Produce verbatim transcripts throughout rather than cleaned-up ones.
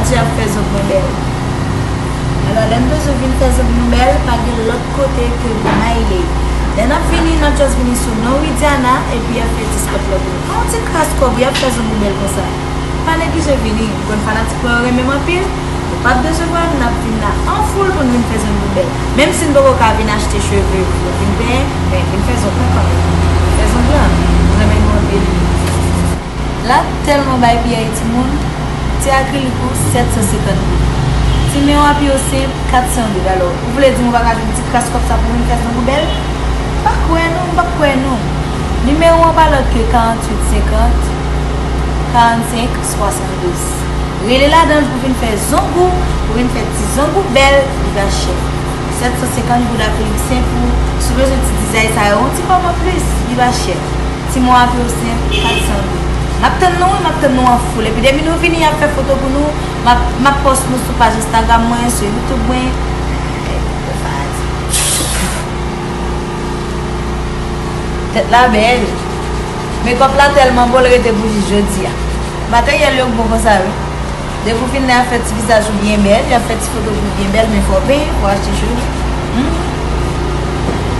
Ap fè zong mwen bèl. Alò, lè n bezwen vin fè zong nou bèl, pa gen lòt kote ke Maile. Lè n ap vini, n ap just vini sou non Widiana, epi y ap fè ti spòt lòt yo. Pa yon ti kras kòb, y ap fè zong ou bèl konsa. Pa neglije vini, m konn fanatik mwen yo renmen m anpil. Nou p ap desevwa m, n ap vin la an foul pou n vin fè zong nou bèl. Menm si n poko ka vin achte cheve pou vin penyen, men vin fè zong mwen kanmenm. Fè zong lan, m renmen nou anpil. La tèlman bay pyè e timoun, ti akrilik ou sèt san senkant goud. Ti men w a pye w senp kat san goud. Alò, ou vle di m ou pa ka jwenn ti kras kòb sa pou vin fè zong ou bèl? M pa kwè non, m p ap kwè non. Nimewo an pa lòt ke karanntuit senkant, karannsenk swasanndous. Rele ladan l pou vin fè zong ou, pou vin fè ti zong ou bèl, li pa chè. Sèt san senkant goud akrilik senp ou, si w bezwen ti dizay sa yo, yon ti kòb anplis, li pa chè. Ti men w a pye w senp, kat san goud. M ap tann nou, wi, m ap tann nou an foul. Epi depi nou vini, y ap fè foto pou nou. M ap, m ap pòs nou sou paj Instagram mwen, sou YouTube mwen. Tèt la bèl. Makeup la tèlman bon, l rete pou jis jodi a. Materyèl yo k bon konsa, wi. Depi w fin la, y ap fè ti vizaj ou byen bèl, y ap fè ti foto pou w byen bèl, men fò w penyen, fò w achte cheve. Hmm.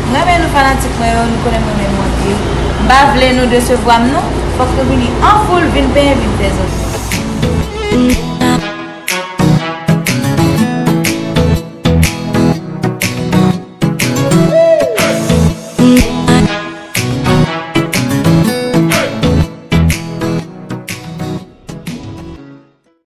M renmen nou fanatik mwen yo, nou konnen m renmen nou anpil. M pa vle nou desevwa m non, fòk nou vini an foul, vin penyen, vin fè zong.